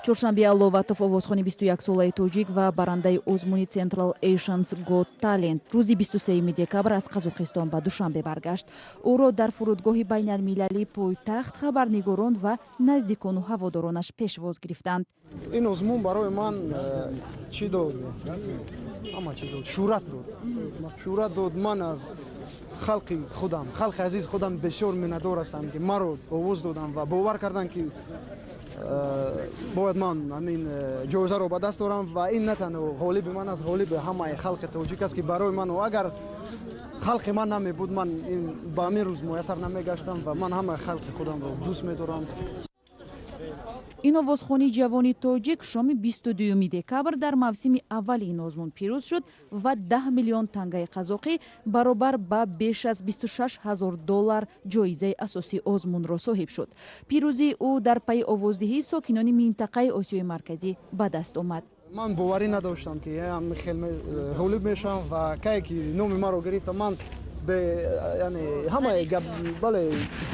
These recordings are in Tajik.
Чоршанбе Аловатов, овозхони 21-солаи тоҷик ва барандаи озмуни Central Asians Got Talent, рӯзи 23 декабр аз Қазоқистон ба Душанбе баргашт. Ӯро дар фурудгоҳи байналмилалии пойтахт хабарнигорон ва наздикону ҳаводоронаш пешвоз гирифтанд. Ин озмун барои ман чӣ дод? Ҳама чӣ дод, шӯҳрат дод, шӯҳрат дод. Ман аз халқи худам, халқи азиз худам бисёр миннатдор ҳастам, ки маро овоз додам ва бовар карданд, ки бояд ман ҳамин ҷоизаро ба даст дорам. Ва ин на танҳо ғолиби ман аст, ғолиби ҳамаи халқи тоҷик аст, ки барои ман, агар халқи ман намебуд, ман ба ҳамин рӯз муяссар намегаштам. Ва ман ҳамаи халқи худамро дӯст медорам. Ин овозхони ҷавони тоҷик шоми 22 декабр дар мавсими аввали ин озмун пирӯз шуд ва 10 миллион тангаи қазоқӣ, баробар ба беш аз 26 ҳазор доллар, ҷоизаи асосии озмунро соҳиб шуд. Пирӯзии ӯ дар пайи овоздиҳии сокинони минтақаи Осиёи Марказӣ ба даст омад. Ман боварӣ надоштам, ки хел ғолиб мешавам. Ва кае ки номи маро гирифта, ман яъне ҳамаи, бале,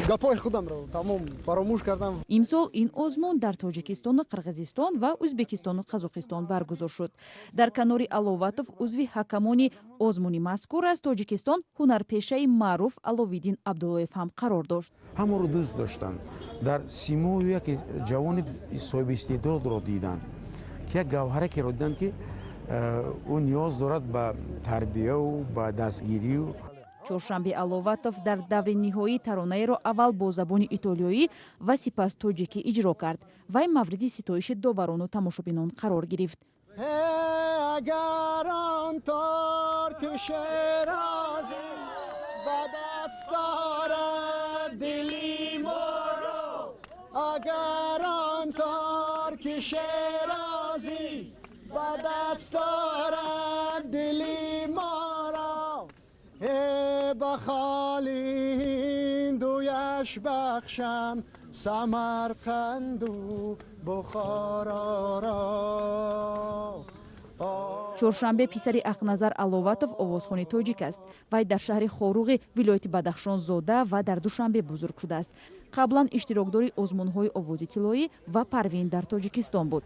гапҳои худамро тамом фаромӯш кардам. Имсол ин озмун дар Тоҷикистону Қирғизистон ва Ӯзбекистону Қазоқистон баргузор шуд. Дар канори Аловатов узви ҳакамони озмуни мазкур аз Тоҷикистон ҳунарпешаи маъруф Аловиддин Абдуллоев ҳам қарор дошт. Ҳамаро дӯст доштанд. Дар симою яке ҷавони соҳиби истеъдодро диданд, ки як гавҳаракеро диданд, ки ӯ ниёз дорад ба тарбияву ба дастгирию. Чоршанбе Аловатов дар даври ниҳоӣ таронаеро аввал бо забони итолиёӣ ва сипас тоҷикӣ иҷро кард. Вай мавриди ситоиши доварону тамошобинон қарор гирифт. Агар он торки Шерозӣ ба даст орад дили моро, агар он торки Шерозӣ ба даст орад дили моро, ба холи ҳиндуяш бахшам Самарқанду Бухороро. Чоршанбе писари Ақназар Аловатов овозхони тоҷик аст. Вай дар шаҳри Хоруғи вилояти Бадахшон зода ва дар Душанбе бузург шудааст. Қаблан иштирокдори озмунҳои Овози тиллоӣ ва Парвин дар Тоҷикистон буд.